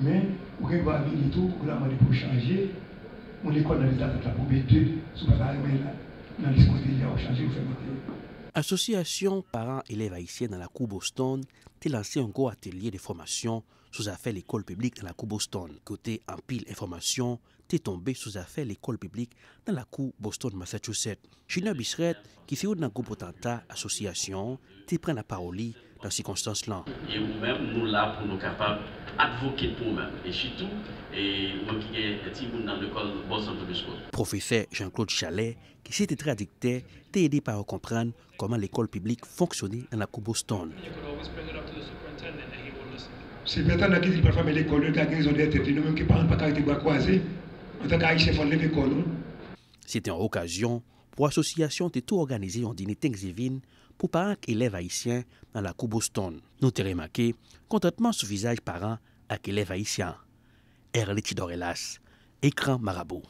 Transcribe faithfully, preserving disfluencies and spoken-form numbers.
Men, ou gen dwa vini tou, ou gen dwa mande pou chanje yon lekòl nan leta tèt la pou B de, si w pa ta renmen l nan lis kote l ye a, ou chanje, ou fè mete. Asosyasyon paran elèv ayisyen nan lakou Boston te lanse yon gwo atelye de fòmasyon sou zafè lekòl piblik nan lakou Boston, kote anpil enfòmasyon te tonbe sou zafè lekòl piblik nan lakou Boston, Massachusetts. Junior Bichret, ki se youn nan gwo potanta asosyasyon an, te pran lapawòl li nan sikonstans lan. E ou menm, nou la pou nou kapab advocate pou ou menm. E sitou, e ou menm ki gen timoun nan lekòl Boston Public School. Pwofesè Jean Claude Chalais, ki se te tradiktè, te ede paran yo konprann kòman lekòl piblik fonksyone nan lakou Boston. Siperentandan ki di l pral fèmen lekòl yo, li ka gen rezon dèyè tèt li. Nou menm ki paran, n pa ka rete bra kwaze. Antanke Ayisyen, fò n leve kò nou. Se te yon okazyon pou asosyasyon te tou òganize yon dine Thanksgiving pou paran ak elèv ayisyen nan lakou Boston. Nou te remake kontantman sou vizaj paran ak elèv ayisyen. Erlitidor Elas, Ekran Marabou.